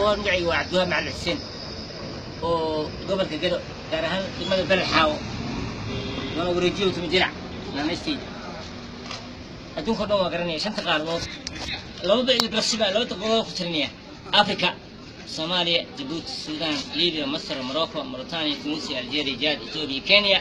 Cabdiwahaab, magacayga waa Cabdiwahaab Macalin Xuseen oo gobolka Gedo, gaar ahaan degmada Beled Xaawo, waana wareejiyo tuma jirac naanaystayda. Adduunka o dhan waa garanaya shanta qaaradood. Labada ilbiraqsi baa 2 daqiiqadood ku tirinaya: Africa, Soomaaliya, Jabuuti, Suudaan, Libiya, Masar, Morocco, Mauritania, Tunisia, Algeria, Jad, Ethiopia, Kenya,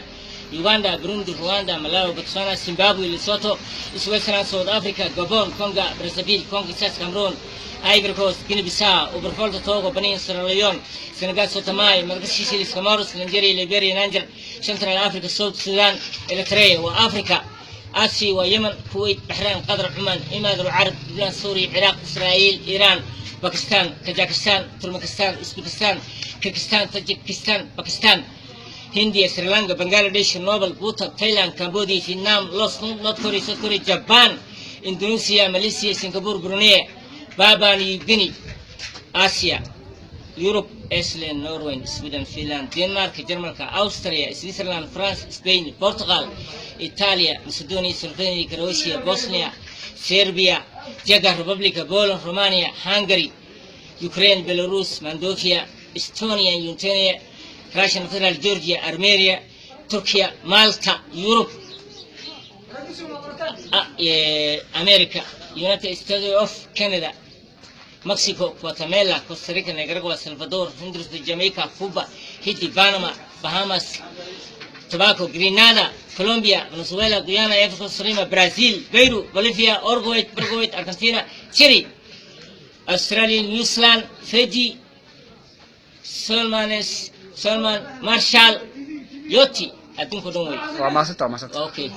Uganda, Burundi, Rwanda, Malawi, Botswana, Zimbabwe, Lesotho, Switzerland, South Africa, Gabon, Congo Brazzaville, Congo Kinshasa, Cameroon, Ivory Coast, Guinea Bissau, Upper Togo, Benin, Sierra Leone, Senegal, São Tomé, Madagascar, Seychelles, Comoros, Nigeria, Liberia, Niger, Central Africa, South Sudan, Eritrea. Waa Africa. Asia waa Yemen, Kuwait, Baxrayn, Qatar, Cumaan, Imaaraat Alcarab, Lubnaan, Suuriya, Ciraaq, Israa'iil, Iiraan, Bakistan, Kajakistan, Turkmenistan, Uzbekistan, Kirgistan, Tajikistan, Pakistan, Hindiya, Sri Lanka, Bangladesh, Nepal, Bhutan, Thailand, Cambodia, Vietnam, Laos, North Korea, South Korea, Japan, Indonesia, Malaysia, Singapore, Brunei, Papua New Guinea. Asia, Europe: Iceland, Norway, Sweden, Finland, Denmark, Jarmalka, Austria, Switzerland, France, Spain, Portugal, Italia, Macedonia, Slovenia, Croatia, Bosnia, Serbia, Czech Republic, Poland, Romania, Hungary, Ukraine, Belarus, Moldova, Estonia, Lithuania, Russian Federal, Georgia, Armenia, Turkiya, Malta. Europe, America: United States of Canada, Mexico, Guatemala, Costa Rica, Nicaragua, Salvador, Honduras, Jamaica, Cuba, Haiti, Panama, Bahamas, Tobago, Grenada, Colombia, Venezuela, Guyana, Africa, Suriname, Brazil, Peru, Bolivia, Uruguay, Paraguay, Argentina, Chile, Australia, New Zealand, Fiji, Solmanes, Solomon, Marshall, Yoti. Adduunka dhan wey. Waa maasanta, waa maasanta. Okay.